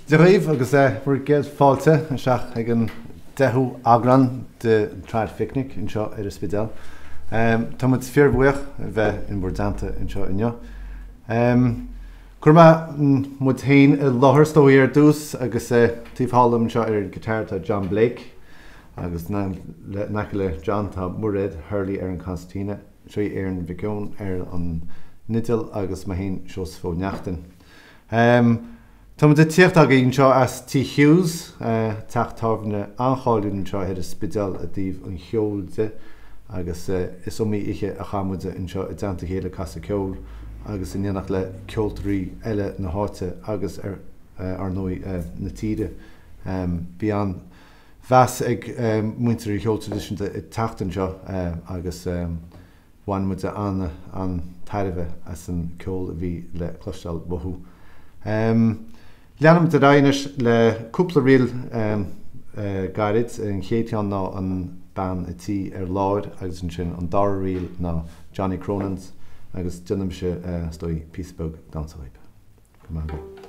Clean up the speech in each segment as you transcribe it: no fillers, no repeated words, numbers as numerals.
Dia dhaoibh agus bhur gcéad fáilte isteach ag an deichiú eagrán de Traidphicnic anseo ar an Spidéal. Tá muid fíorbhuíoch a bheith in bhur dteannta anseo inniu. Cuirfidh mé muid féin i láthair is dóigh ar dtús agus taobh thall liom anseo ar an guitar tá John Blake agus in aice le John tá Mairéad Hurley ar an concertina, seo í Erin Mhic Eoin ar an fhidil agus mé féin Seosamh Ó Neachtain. Tá muid ag tíocht agaibh anseo as Tí Hughes, teach tábhairne an-cháiliúil anseo ar an Spidéal i dtaobh an cheoil de agus is iomaí oíche a chaith muid anseo i dteannta a chéile ag casadh ceoil agus in éineacht le ceoltóirí eile na háite agus ar ar ndóigh na tíre. Bhí an-mheas ag muintir an cheoil traidisiúnta ag teacht anseo agus Bhain muid an-tairbhe as an ceol a bhí le cloisteáil uathu. Leanfaimid ar aghaidh anois le cúpla ríl gairid. An chéad cheann ná An Bean a' Tí ar Lár agus ansin an dara ríl ná Johnny Cronin's agus déanfaidh mise, is dóigh, píosa beag damhsa dhaoibh. Go maith agaibh.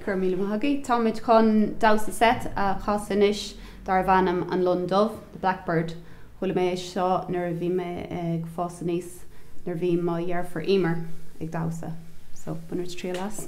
Go raibh míle maith agaibh. Táimid chun damhsa seit a chasadh anois darbh ainm An Lon Dubh, The Blackbird. Chuala mé é seo nuair a bhí mé ag fás aníos, nuair a bhí mo dheirfiúr Emer ag damhsa. So, bain muid triail as.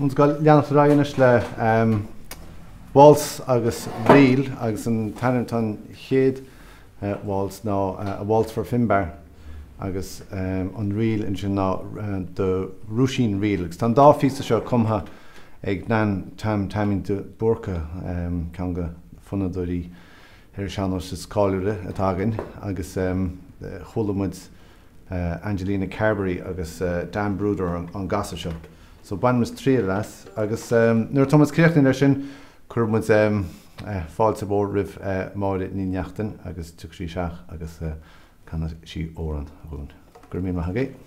Tá muid ag dul leanacht ar aghaidh anois le waltz agus ríl agus an t-ainm atá an chéad waltz ná A Waltz for Finbar agus an ríl ansin ná The Ruisín Reel agus tá an dá phíosa seo cumtha ag Nan Tom Taimín de Búrca, ceann de fonnadóirí ar an sean-nós is cáiliúla atá againn agus chuala muid Angelina Carberry agus Dan Brouder an gcasadh seo. So bainfidh muid triail as agus nuair atá muid críochnaithe leis sin cuirfidh muid fáilte mhór roimh Máire Ní Neachtain agus tiocfaidh sí isteach agus canfaidh sí amhrán dhúinn. Go raibh míle maith agaibh.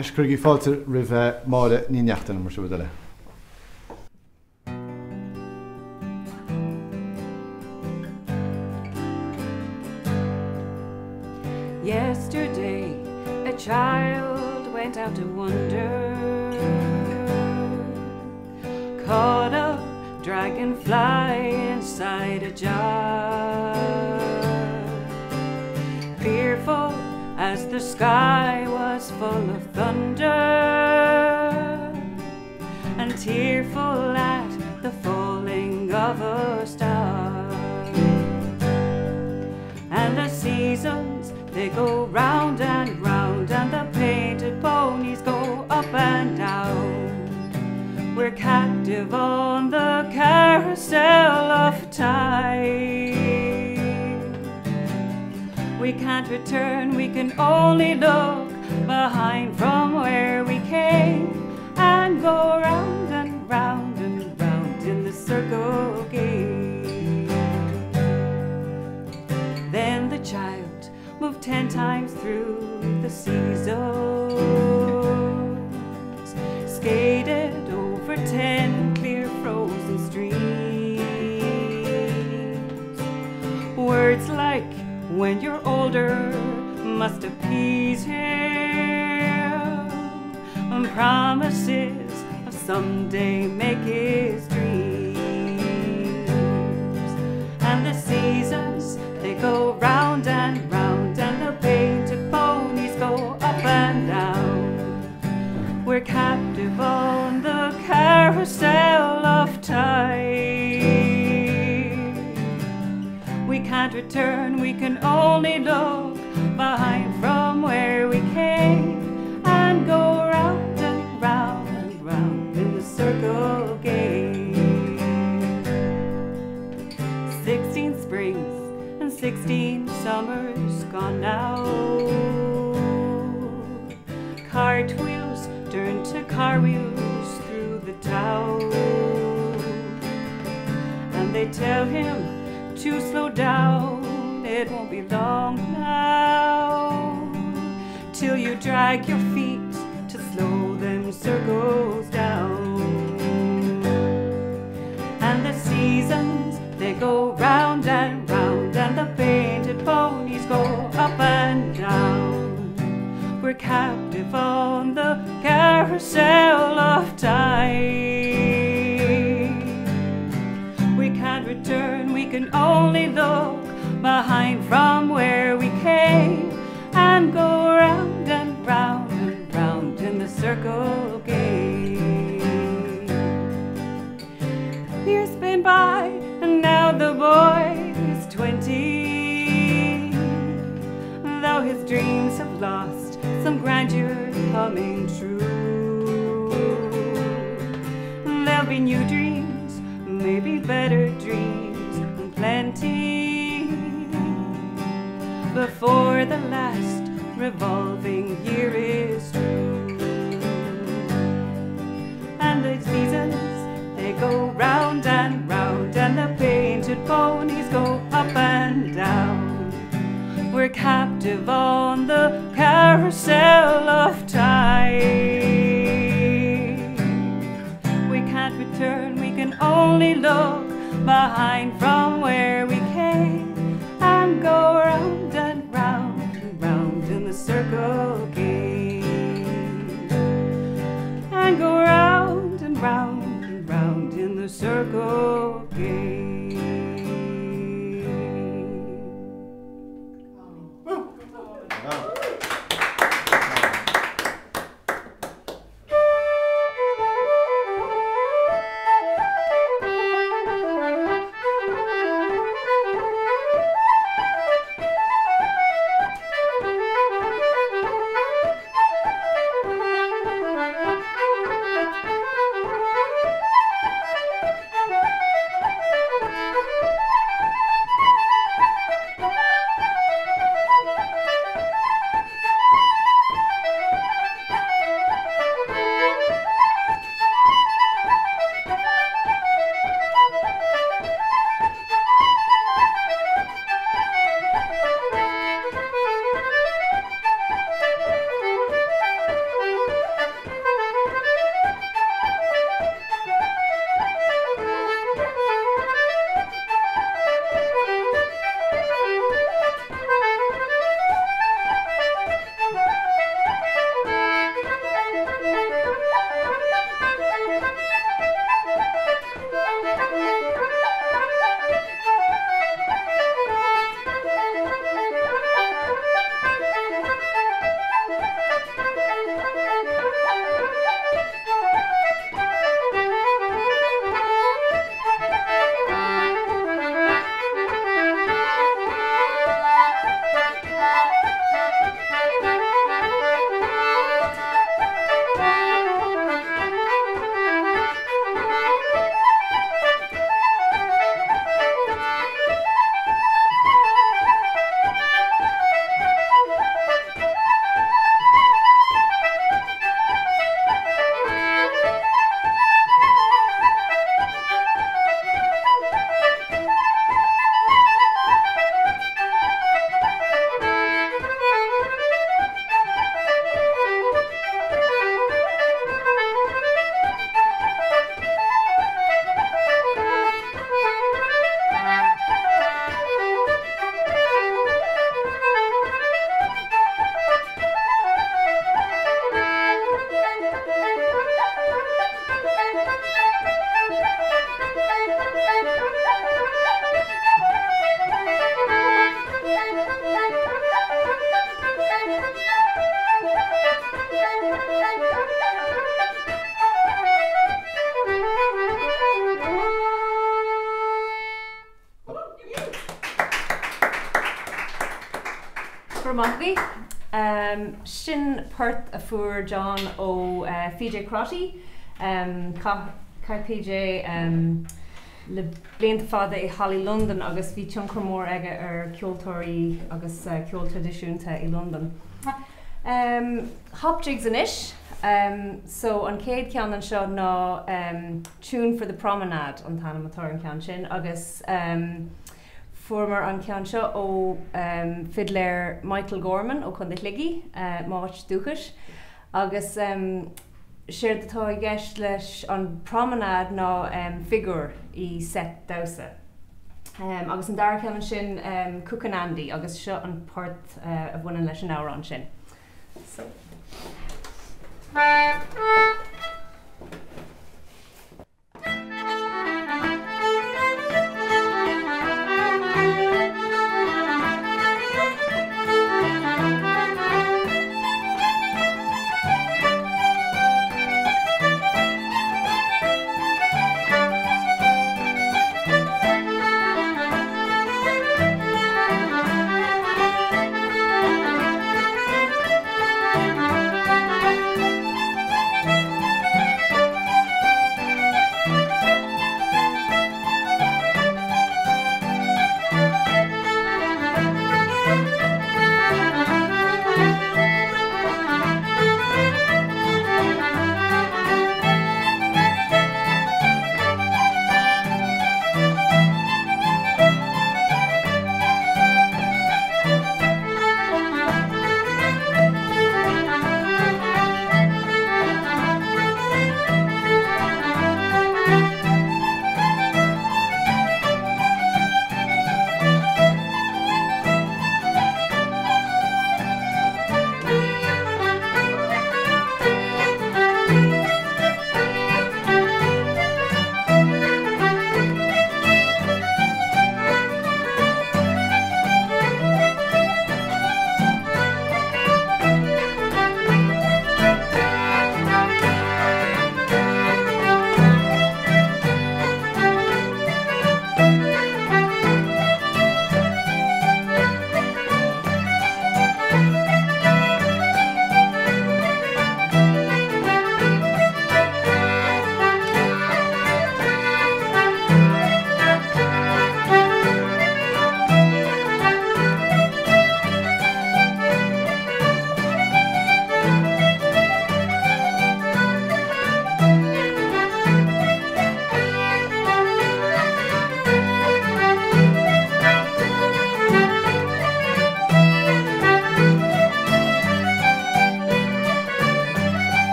Anois cuirigí fáilte roimh Máire Ní Neachtain mar sin bhur dtoil. Yesterday a child went out to wonder Caught a dragonfly inside a jar Fearful as the sky was full of thunder And tearful at the falling of a star And the seasons they go round and round And the painted ponies go up and down We're captive on the carousel of time We can't return, we can only look behind from where we came And go round and round and round in the circle game Then the child moved ten times through the seasons Skated over ten clear frozen streams Words like when you're older must appease him And promises of someday make his dreams And the seasons they go round and round And the painted ponies go up and down We're captive on the carousel of time We can't return, we can only look behind from where we came And go round and round and round in the circle game 16 springs and 16 summers gone now Cartwheels turn to car wheels through the town And they tell him to slow down, it won't be long now Till you drag your feet to slow them circles down And the seasons they go round and round And the painted ponies go up and down We're captive on the carousel of time We can't return, we can only look behind from where we came And go round and round and round in the circle game Years been by and now the boy is 20 Though his dreams have lost some grandeur coming true There'll be new dreams, maybe better dreams and plenty Before the last revolving year is through And the seasons they go round and round And the painted ponies go up and down We're captive on the carousel of time We can't return, we can only look behind from where we came And go round and round and round in the circle game And go round and round and round in the circle game Go raibh maith agaibh. Sin port a fuair John ó PJ Crotty. Chaith PJ le blianta fada i hallaí Londan agus bhí tionchar mór aige ar ceoltóirí agus ceol traidisiúnta i Londain. Hop jigs anois. So an chéad cheann anseo ná Tune for the Promenade an t-ainm atá ar an cheann sin agus Fuaireamar an ceann seo ó fidléir Michael Gorman ó Chontae Shligigh, m'áit dúchais, agus séard atá i gceist leis an promenade ná figiúr i seit damhsa. Agus an dara ceann ansin Cookin' Andy agus seo an port a bhaineann leis an amhrán sin. So.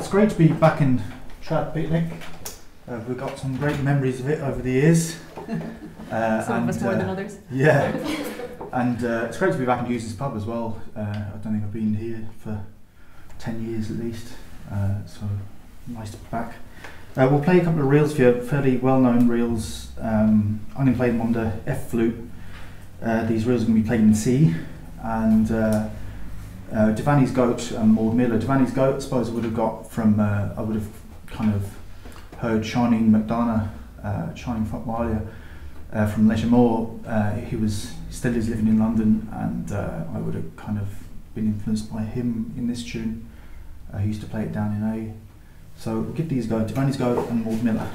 It's great to be back in Trad Picnic. Uh, we've got some great memories of it over the years. Uh, some and, of us more uh, than others. Yeah. and uh, it's great to be back in Hughes' pub as well. Uh, I don't think I've been here for 10 years at least. Uh, so nice to be back. Uh, we'll play a couple of reels for you, fairly well-known reels. Um, I'm going to play them on the F flute. Uh, these reels are going to be played in C. And uh, uh, Devaney's Goat and Maud Miller. Devaney's Goat, I suppose, I would have got from, uh, I would have kind of heard Shining McDonough, uh, Shining Frockmalia, uh, from Leisure Moore. Uh, he was still is living in London, and uh, I would have kind of been influenced by him in this tune. Uh, he used to play it down in A. So we'll give these a go, Devaney's Goat and Maud Miller.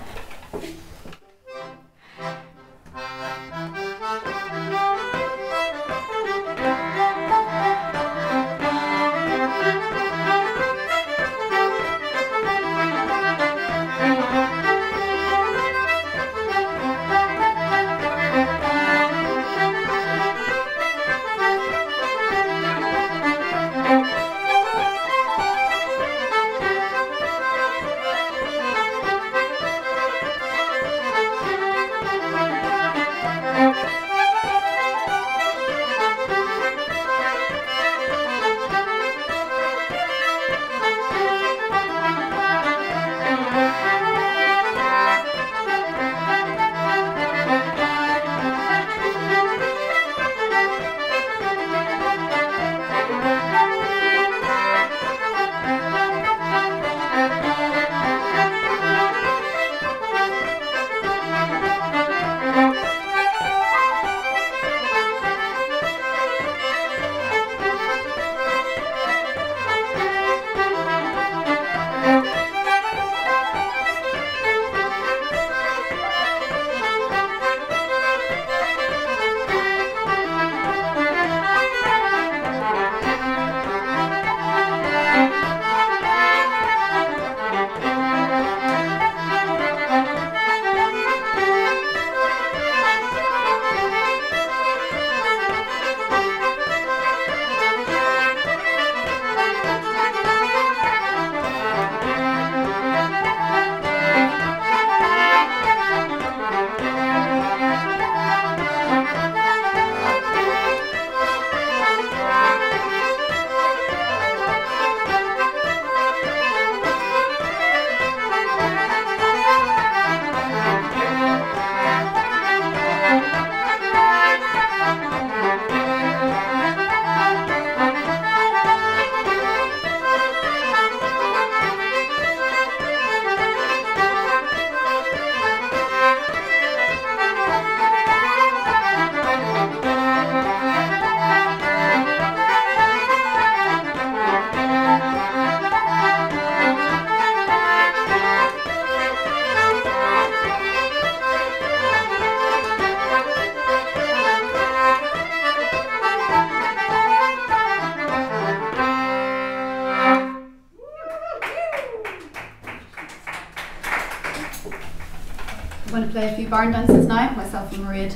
play a few barn dances now, myself and Mairead.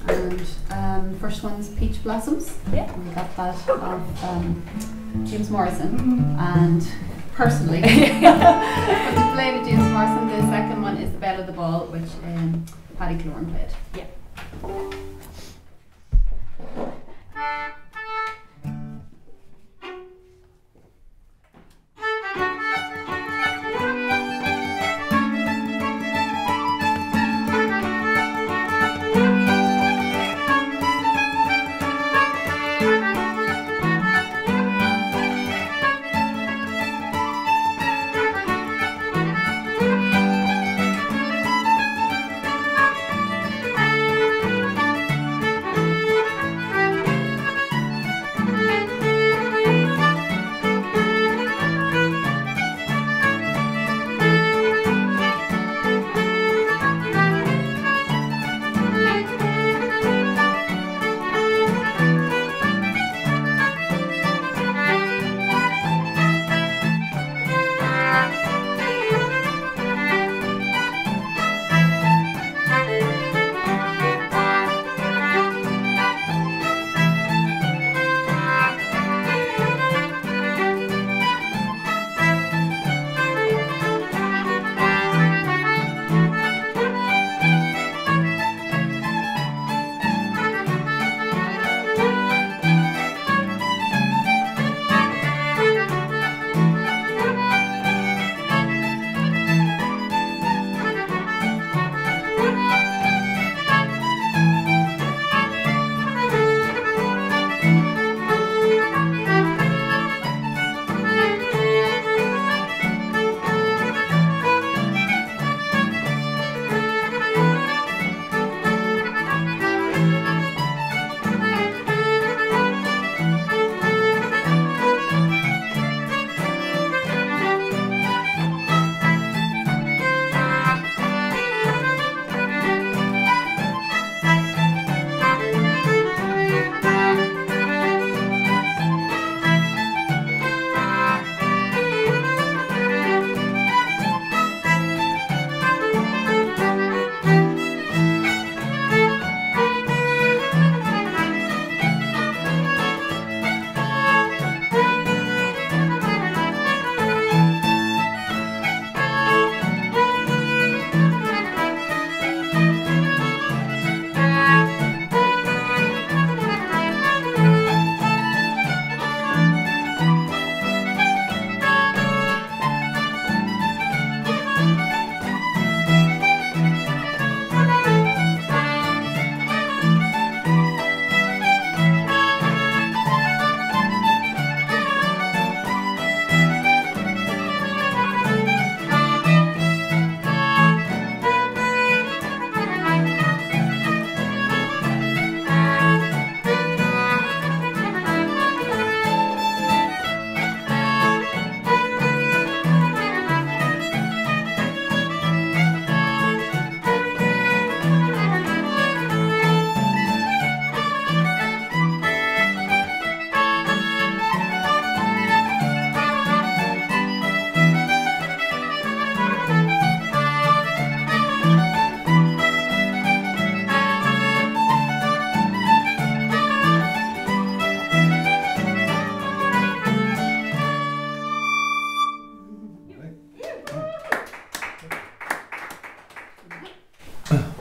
And um, first one's Peach Blossoms. Yeah. And we got that off um, James Morrison. Mm -hmm. And personally, but to play with James Morrison, the second one is The Belle of the Ball, which um, Paddy Cloran played. Yeah.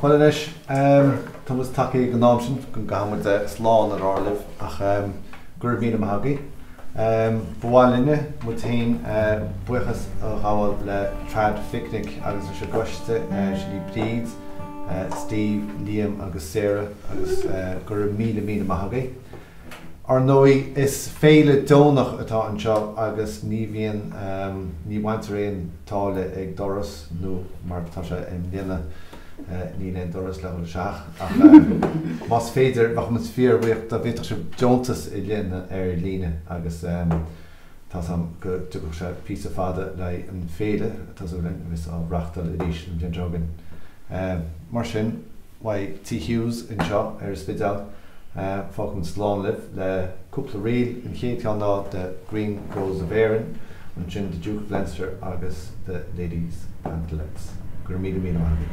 Bhuel anois, tá muid tagtha ag an am sin go gcaithfidh muid slán a rá libh ach go raibh míle maith agaibh. Ba mhaith linne, muid féin, buíochas a ghabháil le Traidphicnic agus leis an gcoiste, sin í Bríd, Steve, Liam agus Sarah agus go raibh míle míle maith agaibh. Ar ndóigh, is féile deonach atá anseo agus ní bhíonn, ní bhaintear aon táille ag doras, nó mar atá sé i mbliana, níl aon doras le dhul isteach, ach más féidir, bheadh muid fíorbhuíoch dá bhféadfadh sibh deontas a dhéanamh ar líne agus tá's a'm go dtiocfadh sé píosa fada le haghaidh an féile atá súil againn a bheas á reáchtáil arís an bhliain seo chugainn. Mar sin. Uaidh Tí Hughes anseo ar an Spidéal. Fágfaimid slán libh le cúpla ríl. An chéad cheann ná The Green Rose of Erin, ansin The Duke of Leinster agus The Ladies Pantallettes. Go raibh míle míle maith agat.